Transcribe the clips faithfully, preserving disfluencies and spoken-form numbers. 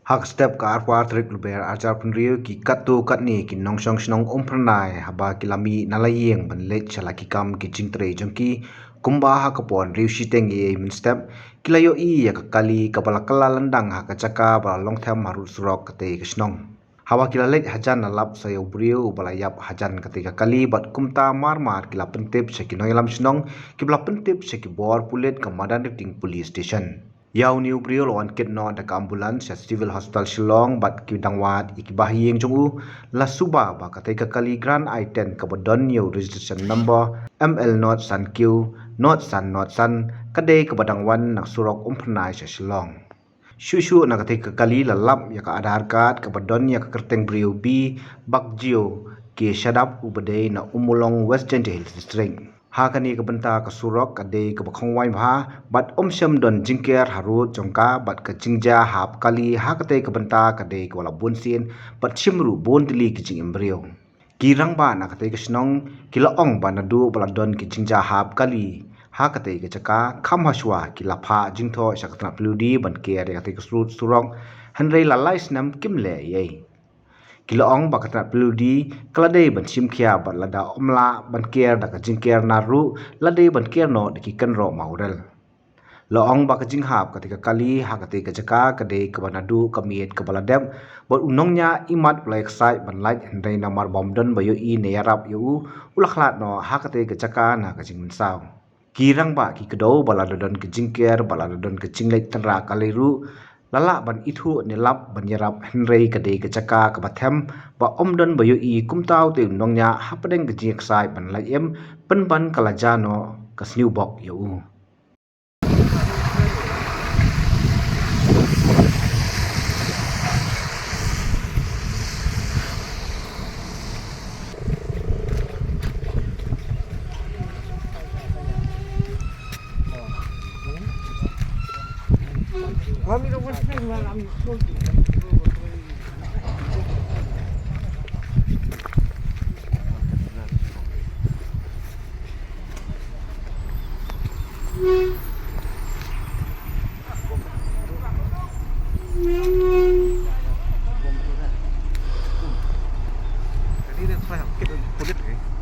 Ha ka step ka arphew tarik Lber arhajar arphew hynriew, ki katto katne ki nongshong shnong Umphyrnai haba ki la mih na la ïing ban leit sha la ki kam ki jingtrei jong ki, kumba ha ka por hynriew shiteng ïa mynstep, ki la ïohi ïa ka kali kaba la kylla lyndang ha ka jaka ba la long them harud surok katei ka shnong. Haba ki la leit hajan la lap sa ïa u briew uba la ïap hajan katei ka kali, bad kumta mar mar ki la pyntip sha ki nongïalam shnong, kiba la pyntip sha ki bor pulit ka Madanrting Police Station. Ïa une u briew la wan kit noh da ka ambulance sha Civil Hospital Shillong, bad ki dang wad ïa ki bahaïing jong u, la suba ba katei ka kali Grand i ten kaba don ïa u registration number M L not san Q not san not san, ka dei kaba dang wan na surok Umphyrnai sha Shillong. Shuh shuh na katei ka kali la lap ïa ka Aadhaar card kaba don ïa ka kyrteng briew B Bakjio K Shadap, uba dei na Ummulong, West Jaintia Hills District. Ha kane ka bynta ka surok ka dei kaba khongwai bha, bad ym shym don jingker harud jong ka, bad ka jingjia hap kali ha katei ka bynta ka dei kaba la bun sien, bad shim ruh bun tylli ki jingim briew. Ki rangbah na katei ka shnong ki la ong ba naduh ba la don ki jingjia hap kali ha katei ka jaka, kham hashwa ki la phah jingthoh sha ka tnat P W D ban ker ïa katei ka sur-, surok, hynrei la lai snem kim leh ei ei. Ki la ong ba ka tnat P W D ka la dei ban shim khia, bad lada ym lah ban ker da ka jingker nar ruh, la dei ban ker noh da ki kynroh mawrel. La ong ba ka jinghap katei ka kali ha katei ka jaka ka dei kaba naduh ka miet kaba la dep, bad u nongñiah imat u la ïaksaid ban lait, hynrei namar ba ym don ba ïohi ne ïarap ïa u, u la khlad noh ha katei ka jaka na ka jingmynsaw. Ki rangbah ki kdew ba lada don ka jingker, ba lada don ka jingleit tynrah kali ruh, la lah ban ithuh ne lap ban ïarap, hynrei ka dei ka jaka kaba them, ba ym don ba ïohi, kumta utei u nongñiah hapdeng ka jingïaksaid ban lait im, pynban ka la jia noh ka sniewbok ïa u.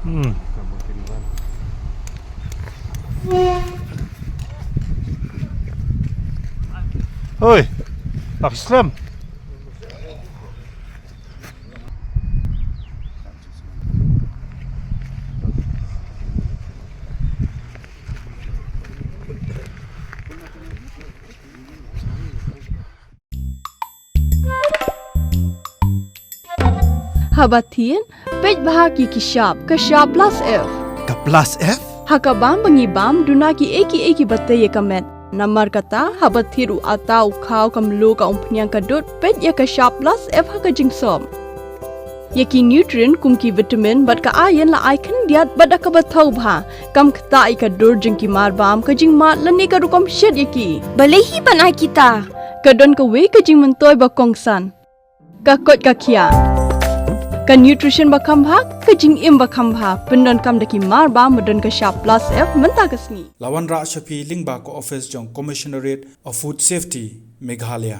Hmm. Hoi, tak slem. Haba thied, peit bha ki ki shap, ka shap plus F. Ka plus F? Ha ka bam ba ngi bam, duna ki ei ki ei kiba tei ïa ka met. Namar kata, haba thied u atta, u khaw, ka mluh, ka umphniang, ka dud, peit ïa ka shap plus F ha ka jingsop. Ïa ki nutrient kum ki vitamin bad ka iron la ai khyndiat bad da kaba thaw bha. Kam ktah ïa ka dur jong ki mar bam, ka jingmad lane ka rukom shet ïa ki. Balei hi ban ai kita? Ka don kawei ka jingmyntoi ba kongsan. Ka koit ka khiah. Ka nutrition ba kham bha, ka jingim ba kham bha. Pyndonkam da ki mar bam ba don ka shap plus F mynta ka sngi. La wanrah sha phi lyngba ka office jong Commissionerate of Food Safety, Meghalaya.